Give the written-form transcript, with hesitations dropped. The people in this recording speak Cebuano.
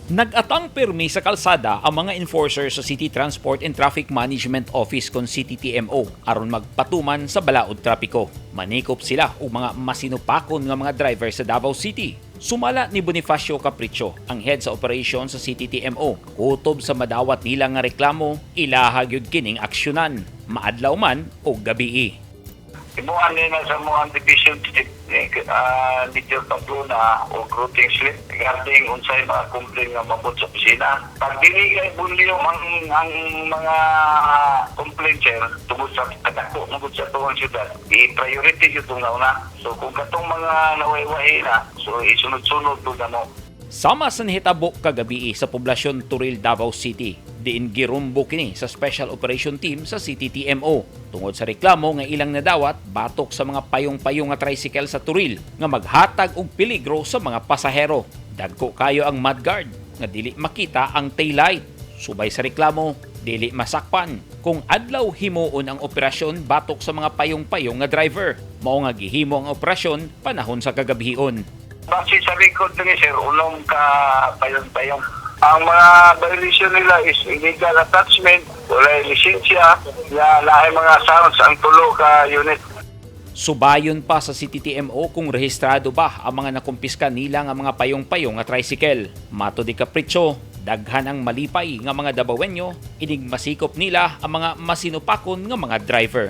Nag-atang permi sa kalsada ang mga enforcer sa City Transport and Traffic Management Office kon CTTMO aron magpatuman sa balaod trapiko. Manikop sila og mga masinupakon nga mga driver sa Davao City. Sumala ni Bonifacio Capricho, ang head sa operation sa CTTMO. Kutob sa madawat nila nga reklamo, ilaha gyud kining aksyonan, maadlaw man o gabii. Imuan nila sa mga division chief ni Major Pablona o routing slip regarding unsay mga complaint nga mabot sa opisina. Pag dili kay volume ang mga complaint, sir, tungod sa kadako mugod sa tuwang syudad, i-priority gyud tong nauna. So kung katong mga nawaywahi na, so isunod-sunod to na mo. Sama sa nahitabo kagabii sa poblasyon Toril, Davao City, diin girumbo kini sa Special Operation Team sa CTTMO tungod sa reklamo nga ilang nadawat batok sa mga payong-payong nga tricycle sa Toril nga maghatag og peligro sa mga pasahero. Dagko kayo ang mudguard nga dili makita ang taillight. Subay sa reklamo, dili masakpan kung adlaw himuon ang operasyon batok sa mga payong-payong nga driver. Mao nga gihimo ang operasyon panahon sa kagabhion. Base sa record ni sir, ulong ka payon-payon. Ang mga violation nila is illegal attachment, wala lisensya, ya lahi mga sounds ang tulo ka unit. Subayon pa sa CTTMO kung rehistrado ba ang mga nakumpiska nila nga mga payong-payong nga tricycle. Matod ni Capricho, daghan ang malipay nga mga Dabawenyo inig masikop nila ang mga masinupakon nga mga driver.